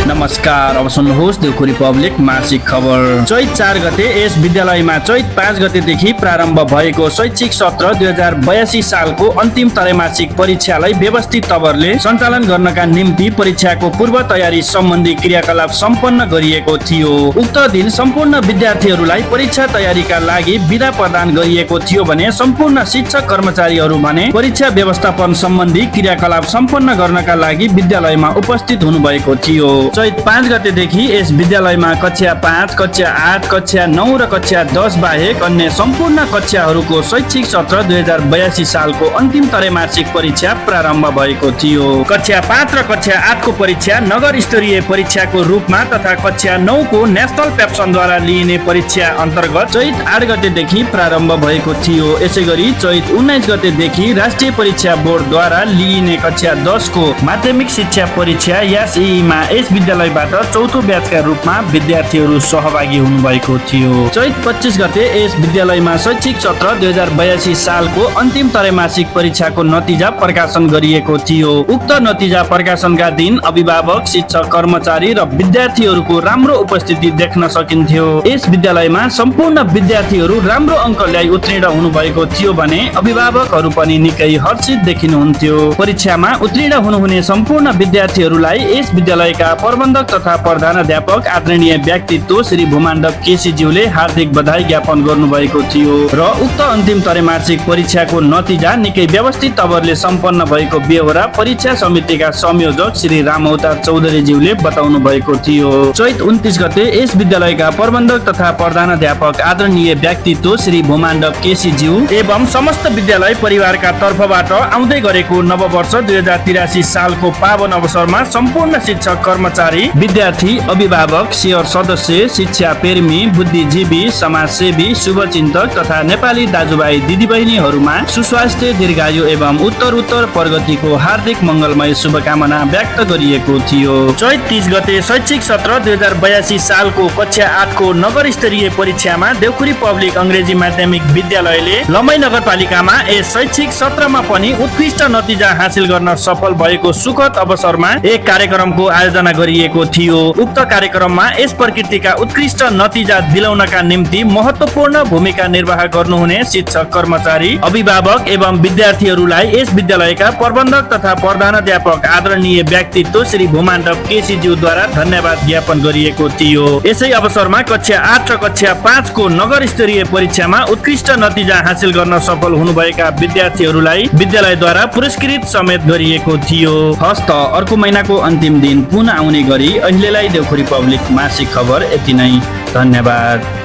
नमस्कार, अब सुन्नुहोस् देउखुरी पब्लिक मासिक खबर। चैत 4 गते यस विद्यालयमा चैत 5 गतेदेखि प्रारम्भ भएको शैक्षिक सत्र 2082 सालको अन्तिम त्रैमासिक परीक्षालाई व्यवस्थित तवरले सञ्चालन गर्नका निम्ति परीक्षाको पूर्व तयारी सम्बन्धी क्रियाकलाप सम्पन्न गरिएको थियो। उक्त दिन सम्पूर्ण विद्यार्थीहरूलाई परीक्षा तयारीका लागि बिदा प्रदान गरिएको थियो भने सम्पूर्ण शिक्षक कर्मचारीहरू भने परीक्षा व्यवस्थापन सम्बन्धी क्रियाकलाप सम्पन्न गर्नका लागि विद्यालयमा उपस्थित हुनुभएको थियो। चैत 5 गतेदेखि यस विद्यालयमा कक्षा 5, कक्षा 8, कक्षा 9 र कक्षा 10 बाहेक अन्य सम्पूर्ण कक्षाहरूको शैक्षिक सत्र 2082 सालको अन्तिम त्रैमासिक परीक्षा प्रारम्भ भएको थियो। कक्षा 5 र कक्षा 8 को परीक्षा नगर स्तरीय परीक्षाको रूपमा तथा कक्षा 9 को नेशनल पेप्सनद्वारा लिइने परीक्षा अन्तर्गत चैत 8 गतेदेखि प्रारम्भ भएको थियो। यसैगरी चैत 19 गतेदेखि राष्ट्रिय परीक्षा बोर्डद्वारा लिइने कक्षा 10 को माध्यमिक शिक्षा परीक्षा एसईईमा यस विद्यालयबाट चौथो ब्याचका रूपमा विद्यार्थीहरू सहभागी हुनुभएको थियो। चैत 25 गते यस विद्यालयमा शैक्षिक सत्र 2082 सालको अन्तिम त्रैमासिक परीक्षाको नतिजा प्रकाशन गरिएको थियो। उक्त नतिजा प्रकाशनका दिन अभिभावक, शिक्षक, कर्मचारी र विद्यार्थीहरूको राम्रो उपस्थिति देख्न सकिन्थ्यो। यस विद्यालयमा सम्पूर्ण विद्यार्थीहरू राम्रो अङ्क ल्याई उत्तीर्ण हुनुभएको थियो भने अभिभावकहरू पनि निकै हर्षित देखिनुहुन्थ्यो। परीक्षामा उत्तीर्ण हुनुहुने सम्पूर्ण विद्यार्थीहरूलाई यस विद्यालयका प्रबन्धक तथा प्रधानाध्यापक आदरणीय व्यक्तित्व श्री भूमाण्डप केसीज्यूले हार्दिक बधाई ज्ञापन गर्नुभएको थियो र उक्त अन्तिम त्रैमासिक परीक्षाको नतिजा निकै व्यवस्थित तवरले सम्पन्न भएको बेहोरा परीक्षा समितिका संयोजक श्री रामअवतार चौधरीज्यूले बताउनु भएको थियो। चैत 29 गते यस विद्यालयका प्रबन्धक तथा प्रधानाध्यापक आदरणीय व्यक्तित्व श्री भूमाण्डप केसीज्यू एवं समस्त विद्यालय परिवारका तर्फबाट आउँदै गरेको नववर्ष 2083 सालको पावन अवसरमा सम्पूर्ण शिक्षक, कर्मचारी, विद्यार्थी, अभिभावक, सेयर सदस्य, शिक्षा प्रेमी, बुद्धिजीवी, समाजसेवी, शुभचिन्तक तथा नेपाली दाजुभाइ दिदीबहिनीहरूमा सुस्वास्थ्य, दीर्घायु एवं उत्तरोत्तर प्रगतिको हार्दिक मङ्गलमय शुभकामना व्यक्त गरिएको थियो। चैत 30 गते शैक्षिक सत्र 2082 सालको कक्षा 8 को नगर स्तरीय परीक्षामा देउखुरी पब्लिक अङ्ग्रेजी माध्यमिक विद्यालयले लम्बाई नगरपालिकामा यस शैक्षिक सत्रमा पनि उत्कृष्ट नतिजा हासिल गर्न सफल भएको सुखद अवसरमा एक कार्यक्रमको आयोजना गरिएको थियो। उक्त कार्यक्रममा यस प्रकृतिका उत्कृष्ट नतिजा दिलाउनका निम्ति महत्त्वपूर्ण भूमिका निर्वाह गर्नुहुने शिक्षक, कर्मचारी, अभिभावक एवं विद्यार्थीहरूलाई यस विद्यालयका प्रबन्धक तथा प्रधानाध्यापक आदरणीय व्यक्तित्व श्री भूमाण्डप केसीज्यूद्वारा धन्यवाद ज्ञापन गरिएको थियो। यसै अवसरमा कक्षा 8 र कक्षा 5 को नगर स्तरीय परीक्षामा उत्कृष्ट नतिजा हासिल गर्न सफल हुनुभएका विद्यार्थीहरूलाई विद्यालयद्वारा पुरस्कृत समेत गरिएको थियो। हस्त अर्को महिनाको अन्तिम दिन पुनः आउने गरी अहिलेलाई देउखुरी पब्लिक मासिक खबर यति नै। धन्यवाद।